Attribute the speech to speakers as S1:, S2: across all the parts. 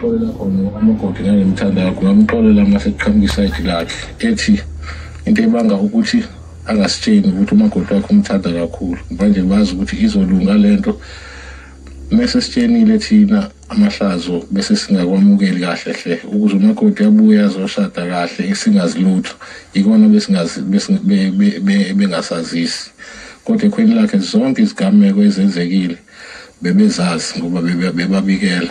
S1: Ngamxolela khona umakoti, ngangimthanda kakhulu. Ngamxolela mase kuqhamuka isayidi lakhe ethi into ebanga ukuthi angasitsheni ukuthi umakoti wakhe umthanda kakhulu. Manje bazi ukuthi izolunga lento mese sitshenile thina amahlazo bese singakwamukeli kahle hle, ukuze umakoti abuye azoshada kahle singazi lutho. Ikona besingazi bengasazisi, kodwa ekhweni lakhe zonke izigameko ezenzekile bebezazi ngoba bebabikela.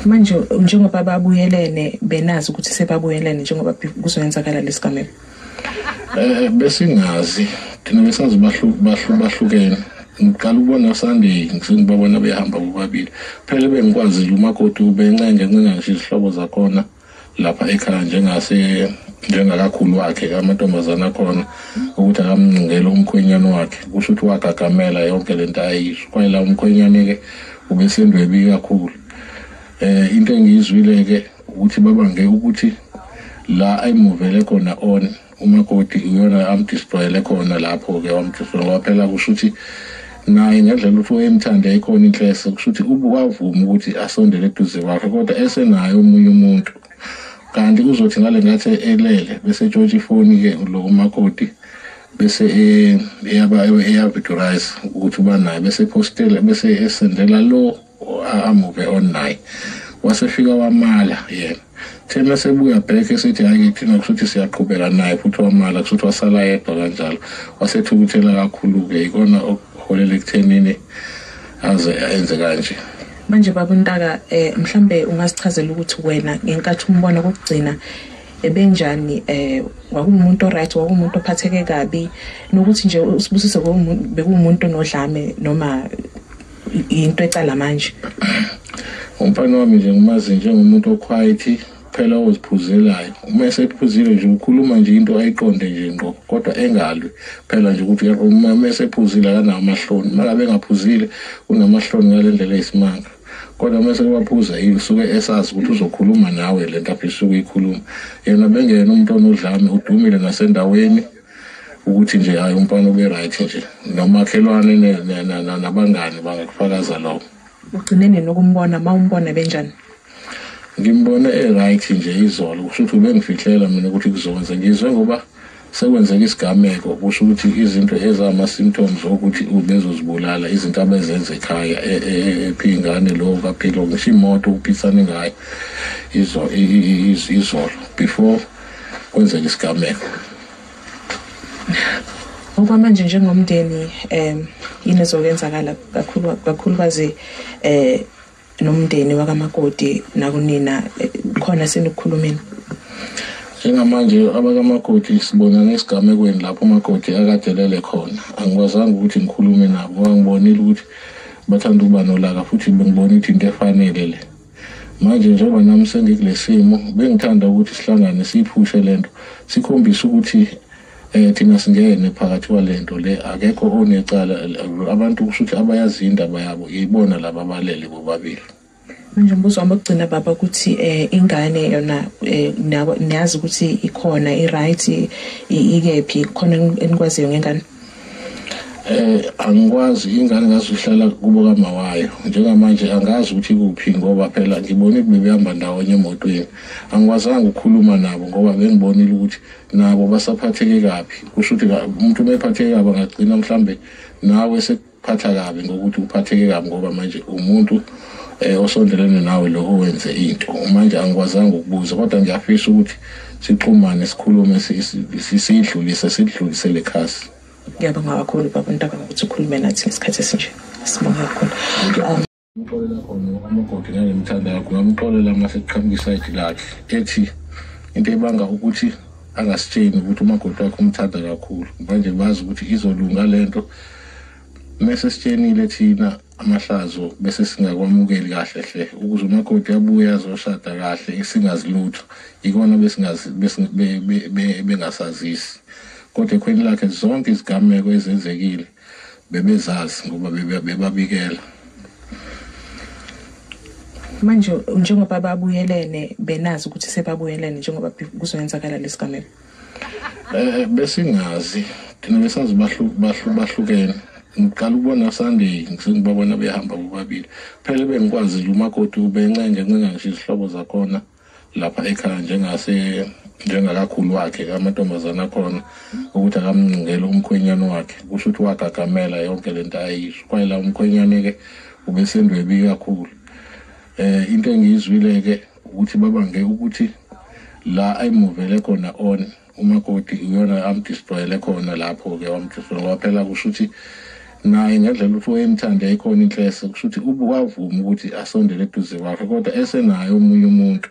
S2: Manje njengoba babuyelene, benazi ukuthi sebabuyelene njengoba kuzoyenzakala lesigameko?
S1: Besingazi thina, besazi bahlukene. Ngiqala ukubona Sunday sengibabona behamba bobabili. Phela bengikwazi nje umakoti ubencenge ncenga ngisho izihlobo zakhona lapha ekhaya, njengakakhulu wakhe amantombazana akhona, ukuthi akamncingele umkhwenyane wakhe. Kusho ukuthi wagagamela yonke lento ayisho. Kwaye la umkhwenyane-ke ubesendwebi kakhulu. Into engiyizwile-ke ukuthi babange ukuthi la ayimuvele khona on umakoti uyona amdestroyele khona lapho-ke, wamdestroy ngoba phela kusho ukuthi naye ngendlela ukuthi wayemthanda ikhona inhlese, kusho ukuthi wavuma ukuthi asondele eduze kwakhe kodwa esenaye omunye umuntu. Kanti kuzothi ngale ngathi elele bese etshontsha ifoni-ke lo umakoti, bese eyavidorize ukuthi uba naye, bese epostela, bese esendela lo amuve on naye. Wasefika wamala yena. Thina sebuya back esithi hayi thina kusho ukuthi siyaqhubeka naye futhi wamala, kusho ukuthi wasala yedwa kanjalo. Wasethukuthela kakhulu-ke, ikona okuholela ekuthenini aze enze kanje.
S2: Manje baba uNtaka, mhlambe ungasichazela ukuthi wena ngenkathi umbona kokugcina ebenjani? Kwakuwumuntu oright, kwakuwumuntu ophatheke kabi, nokuthi nje uSibusiso bekuwumuntu onodlame noma into ecala manje?
S1: Umfana wami nje ngimazi njengomuntu oquiet phela, oziphuzelayo. Uma esephuzile nje ukhuluma nje into ayiqonde nje ngqo, kodwa engalwi phela nje ukuthi uma esephuzile akanawo amahloni. Uma ngabe engaphuzile unamahloni ngale ndlela eyisimanga, kodwa uma sekewaphuza usuke esazi ukuthi uzokhuluma nawe lento afisa ukuyikhuluma. Yena bengena umuntu onodlame, udumile nasendaweni ukuthi nje hayi umfana ube right nje, nomakhelwane nabangani bangakufakaza lokho.
S2: Ugcine nini ukumbona? Ma umbona benjani?
S1: Ngimbone e-right nje izolo. Kusho ukuthi ubengifihlela mina ukuthi kuzokwenza, ngizwe ngoba sekwenzeka isigameko. Kusho ukuthi izinto ezama-symptoms okuthi ubezozibulala, izinto abezenza ekhaya ephi ingane lo kaphilo, ngisho imoto ukuphisane ngayo izolo before kwenzeka isigameko.
S2: Okwamanje njengomndeni yini ezokwenzakala, kakhulu kakhulukazi nomndeni wakamakoti nakunina, khona senikukhulumeni?
S1: Njengamanje abakamakoti sibonana esigamekweni lapho umakoti akadelele khona. Angikwazanga ukuthi ngikhulume nabo ngoba ngibonile ukuthi bathanda ukuba nolaka, futhi bengibona ukuthi into efanele le. Manje njengoba nami sengikule simo, bengithanda ukuthi sihlangane siyiphushe lento, sikhombise ukuthi thina singene phakathi kwalento le, akekho onecala. Abantu kusho ukuthi abayazi indaba yabo yibona laba abalele bobabili.
S2: Manje umbuzo wami wokugcina baba ukuthi ingane yona niyazi ukuthi ikhona, i-right, ikephi, khona enikwaziyo ngengane?
S1: Angikwazi, ingane ngazi uhlala kubo kamawayo. Njengamanje angazi ukuthi kuphi ngoba phela ngibone bebehamba ndawonye emotweni. Angikwazanga ukukhuluma nabo ngoba bengibonile ukuthi nabo basaphatheke kabi. Kusho ukuthi umuntu uma ephatheke kabi angagcina mhlambe nawe sekuphatha kabi ngokuthi uphatheke kabi, ngoba manje umuntu osondelene nawe lo owenze into. Manje angikwazanga ukubuza, kodwa ngiyafisa ukuthi sixhumane, sikhulume, siyidlulise, sidlulisele khasi.
S2: Ngiyabonga kakhulu baba Ntaka ngokuthi ukhulume nathi ngesikhathi esinje, sibonga kakhulu.
S1: Ngamxolela khona umakoti, ngangimthanda kakhulu. Ngamxolela mase kuqhamuka isayidi lakhe ethi into ebanga ukuthi angasitsheni ukuthi umakoti wakhe umthanda kakhulu. Manje bazi ukuthi izolunga lento mese sitshenile thina amahlazo bese singakwamukeli kahle hle, ukuze umakoti abuye azoshada kahle singazi lutho. Ikona besingazi bengasazisi, kodwa ekhweni lakhe zonke izigameko ezenzekile bebezazi ngoba bebabikela.
S2: Manje njengoba babuyelene, benazi ukuthi sebabuyelene njengoba kuzoyenzakala lesigameko?
S1: Besingazi thina, besazi bahlukene. Ngiqala ukubona Sunday sengibabona behamba bobabili. Phela bengikwazi nje umakoti ubencenga ncenga ngisho izihlobo zakhona lapha ekhaya njengakakhulu wakhe amantombazana akhona ukuthi akamncingele umkhwenyane wakhe. Kusho ukuthi wagagamela yonke lento ayisho. Kwayela umkhwenyane-ke ubesendwebi kakhulu. Into engiyizwile-ke ukuthi babange ukuthi la ayimuvele khona on umakoti uyona amdestroyele khona lapho-ke wamdestroy, ngoba phela kusho ukuthi naye ngendlela ukuthi wayemthanda yayikhona inhlese, kusho ukuthi wavuma ukuthi asondele eduze kwakhe kodwa esenaye omunye umuntu.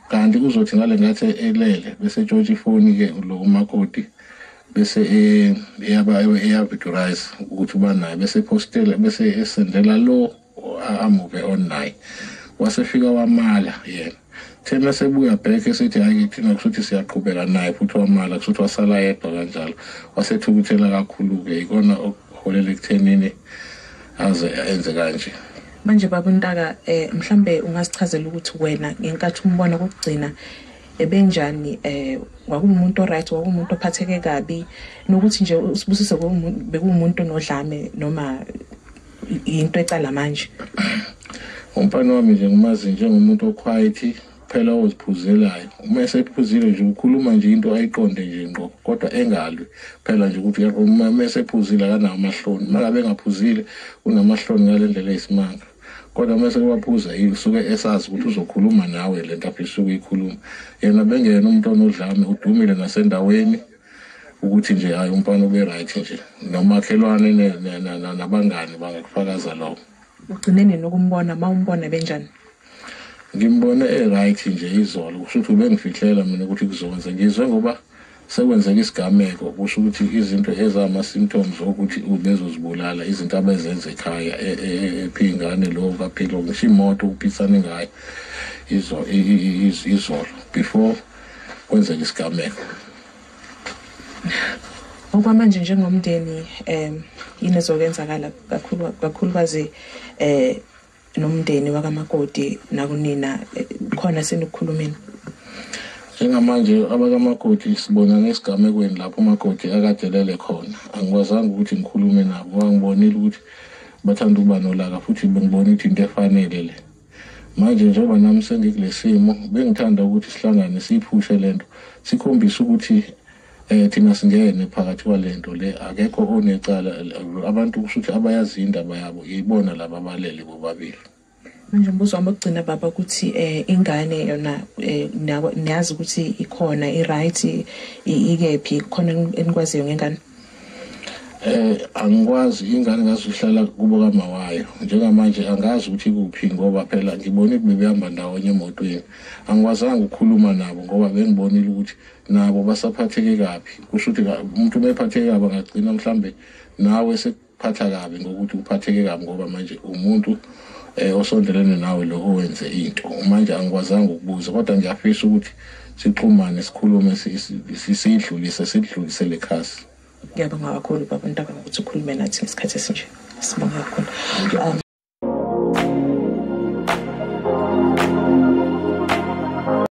S1: Kanti kuzothi ngale ngathi elele bese etshontsha ifoni-ke lo umakoti bese eyavidurize ukuthi uba naye, bese epostela bese esendela lo amuve on naye. Wasefika wamala yena. Thina sebuya back esithi hayi thina kushuthi siyaqhubeka naye futhi wamala, kushuthi wasala yedwa kanjalo. Wasethukuthela kakhulu-ke, ikona okuholela ekuthenini aze enze kanje.
S2: Manje baba uNtaka, mhlambe ungasichazela ukuthi wena ngenkathi umbona kokugcina ebenjani, kwakuwumuntu oright, kwakuwumuntu ophatheke kabi, nokuthi nje uSibusiso bekuwumuntu onodlame noma into ecala manje?
S1: Umfana wami nje ngimazi njengomuntu oquiet, phela oziphuzelayo. Uma esephuzile nje ukhuluma nje into ayiqonde nje ngqo, kodwa engalwi. Phela nje ukuthi uma esephuzile akanawo amahloni, uma ngabe engaphuzile unamahloni ngale ndlela eyisimanga. Kodwa uma sekewaphuza usuke esazi ukuthi uzokhuluma nawe le nto afisa ukuyikhuluma. Yena bengeyena umuntu onodlame, udumile nasendaweni ukuthi nje hayi umfana ube right nje, nomakhelwane nabangani bangakufakaza lokho.
S2: Ugcine nini ukumbona? Uma umbona benjani?
S1: Ngimbone e-right nje izolo, kusho ukuthi ubengifihlela mina ukuthi kuzokwenza. Ngizwe ngoba sekwenzeka isigameko, kusho ukuthi izinto ezama-symptoms okuthi ubezozibulala, izinto abezenza ekhaya ephi ingane lo kaphilo, ngisho imoto uphisane ngayo izolo before kwenzeka isigameko.
S2: Okwamanje njengomndeni yini ezokwenzakala kakhulukazi nomndeni wakamakoti nakunina, khona senikukhulumeni?
S1: Njengamanje abakamakoti sibonana esigamekweni lapho umakoti akadelele khona. Angikwazanga ukuthi ngikhulume nabo ngoba ngibonile ukuthi bathanda ukuba nolaka, futhi bengibona ukuthi into efanele le. Manje njengoba nami sengikule simo, bengithanda ukuthi sihlangane siyiphushe lento, sikhombise ukuthi thina singene phakathi kwalento le, akekho onecala. Abantu kusho ukuthi abayazi indaba yabo, ibona laba abalele bobabili.
S2: Manje umbuzo wami wokugcina baba ukuthi ingane yona niyazi ukuthi ikhona i-right, ikephi, khona enikwaziyo ngengane?
S1: Angikwazi, ingane ngazi ihlala kubo kama wayo. Njengamanje angazi ukuthi ikuphi ngoba phela ngibone bebehamba ndawonye emotweni. Angikwazanga ukukhuluma nabo ngoba bengibonile ukuthi nabo basaphatheke kabi. Kusho ukuthi umuntu uma ephatheke kabi angagcina mhlambe nawe sekuphatha kabi ngokuthi uphatheke kabi ngoba manje umuntu osondelene nawe lo owenze into. Manje angikwazanga ukubuza, kodwa ngiyafisa ukuthi sixhumane sikhulume siyidlulise sidlulisele lekhasi.
S2: Ngiyabonga kakhulu baba Ntaka ngokuthi ukhulume nathi ngesikhathi esinje. Sibonga kakhulu.